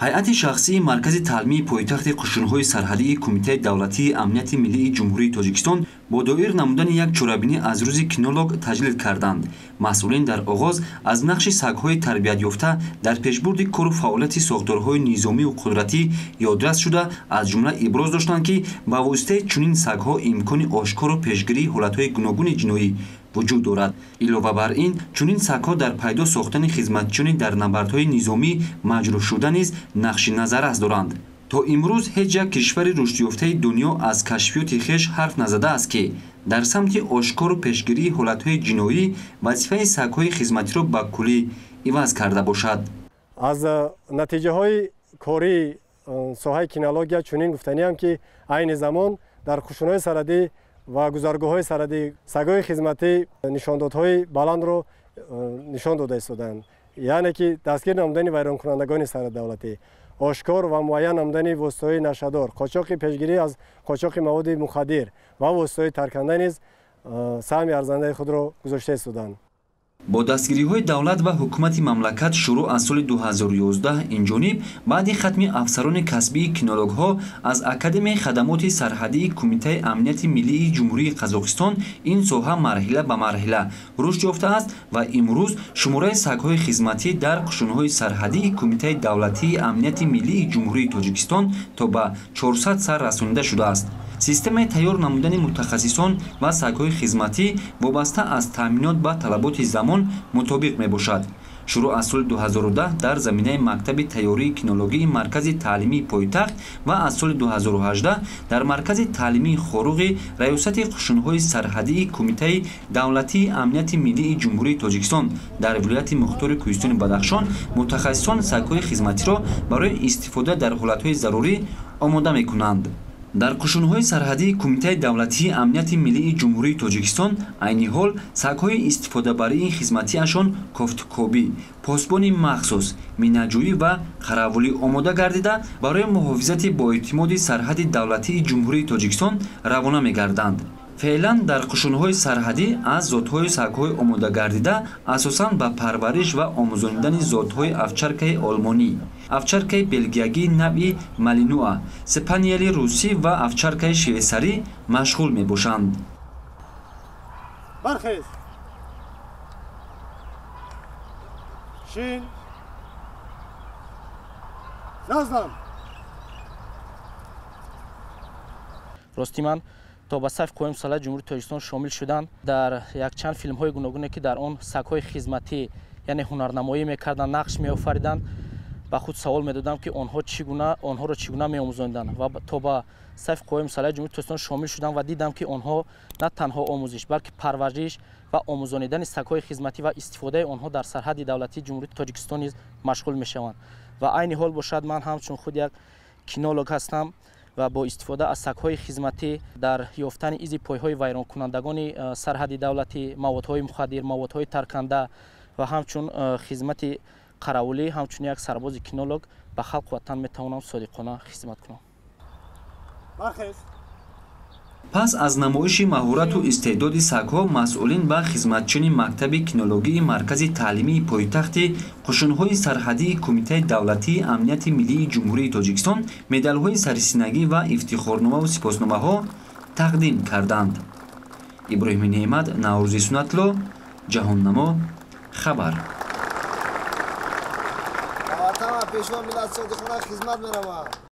Ҳайати шахсии Маркази таълимии пойтахти қушунҳои сарҳадии Кумитаи давлатии амнияти миллии Ҷумҳурии Тоҷикистон бо доир намудани як чорабинӣ аз рӯзи кинолог таҷлил карданд. Масъулин дар оғоз аз нақши сагҳои тарбиятёфта дар пешбурди кору фаъолияти сохторҳои низомию қудратӣ ёдрас шуда, аз ҷумла иброз доштанд, ки ба воситаи чунин сагҳо имкони ошкору пешгирии ҳолатҳои гуногуни ҷиноӣ вуҷуд дорад. Илова бар ин, чунин сагҳо дар пайдо сохтани хизматчиёни дар набардҳои низомӣ маҷрӯҳшуда низ нақши назаррас доранд. То имрӯз ҳеҷ як кишвари рушдёфтаи дунё аз кашфиёти хеш ҳарф назадааст, ки дар самти ошкору пешгирии ҳолатҳои ҷиноӣ вазифаи сагҳои хизматиро ба куллӣ иваз карда бошад. Аз натиҷаҳои кории соҳаи кинология чунин гуфтаниам, ки айни замон дар қушунҳои сарҳадӣ ва гузаргоҳҳои сарҳадӣ сагҳои хизматӣ нишондодҳои баландро нишон дода истодаанд, яъне ки дастгир намудани вайронкунандагони сарҳади давлатӣ, ошкор ва муайян намудани воситаҳои нашъадор, қочоқи пешгирӣ аз қочоқи маводи мухаддир ва воситаҳои тарканда низ саҳми арзандаи худро гузошта истодаанд. Бо дастгириҳои давлат ва ҳукумати мамлакат шурӯъ аз соли 2011 инҷониб баъди хатми афсарони касбии кинологҳо аз Академияи хадамоти сарҳадии Кумитаи амнияти миллии Ҷумҳурии Қазоқистон ин соҳа марҳила ба марҳила рушд ёфтааст ва имрӯз шумораи сагҳои хизматӣ дар қушунҳои сарҳадии Кумитаи давлатии амнияти миллии Ҷумҳурии Тоҷикистон то ба 400 сар расонида шудааст. Системаи тайёр намудани мутахассисон ва сагҳои хизматӣ вобаста аз таъминот ба талаботи замон мутобиқ мебошад. Шурӯъ аз соли 2010 дар заминаи мактаби тайёрии кинологии Маркази таълимии пойтахт ва аз соли 2018 дар Маркази таълимии Хоруғи Раёсати қушунҳои сарҳадии Кумитаи давлатии амнияти миллии Ҷумҳурии Тоҷикистон дар вилояти мухтори Кӯҳистони Бадахшон мутахассисон сагҳои хизматиро барои истифода дар ҳолатҳои зарурӣ омода мекунанд. Дар қушунҳои сарҳадии Кумитаи давлатии амнияти миллии Ҷумҳурии Тоҷикистон айни ҳол сагҳои истифодабарии хизматиашон кофтукобӣ, посбони махсус, минаҷӯӣ ва қаравулӣ омода гардида, барои муҳофизати боэътимоди сарҳади давлатии Ҷумҳурии Тоҷикистон равона мегарданд. Феълан дар қушунҳои сарҳадӣ аз зотҳои сагҳои омодагардида асосан ба парвариш ва омӯзонидани зотҳои овчаркаи олмонӣ, овчаркаи белгиягии навъи малинуа, спаниели русӣ ва овчаркаи швейсарӣ машғул мебошанд. Бархез! Шин! Наздам! Рости ман то ба сафи қувваҳои мусаллаҳи Ҷумҳурии Тоҷикистон шомил шуданд, дар якчанд филмҳои гуногуне, ки дар он сагҳои хизматӣ, яъне ҳунарнамоӣ мекарданд, нақш меофариданд, ба худ савол медодам, ки онҳоро чӣ гуна меомӯзониданд, ва то ба сафи қувваҳои мусаллаҳи Ҷумҳурии Тоҷикистон шомил шудам ва дидам, ки онҳо на танҳо омӯзиш, балки парвариш ва омӯзонидани сагҳои хизматӣ ва истифодаи онҳо дар сарҳади давлатии Ҷумҳурии Тоҷикистон низ машғул мешаванд. Ва айни ҳол бошад, ман ҳамчун худ як кинолог ҳастам ва бо истифода аз сагҳои хизматӣ дар ёфтани изи пойҳои вайронкунандагони сарҳади давлатӣ, маводҳои мухаддир, маводҳои тарканда ва ҳамчун хизмати қаравулӣ, ҳамчун як сарбози кинолог ба халқу ватан метавонам содиқона хизмат кунам. Пас аз намоиши маҳорату истеъдоди сагҳо масъулин ва хизматчиёни мактаби кинологии Маркази таълимии пойтахти қушунҳои сарҳадии Кумитаи давлатии амнияти миллии Ҷумҳурии Тоҷикистон медалҳои сарсинагӣ ва ифтихорномаву сипосномаҳо тақдим карданд. Иброҳими Неъмат, Наврӯзи Суннатло, Ҷаҳоннамо, хабар. Ба ватан ва пешво миллат содиқона хизмат меравад.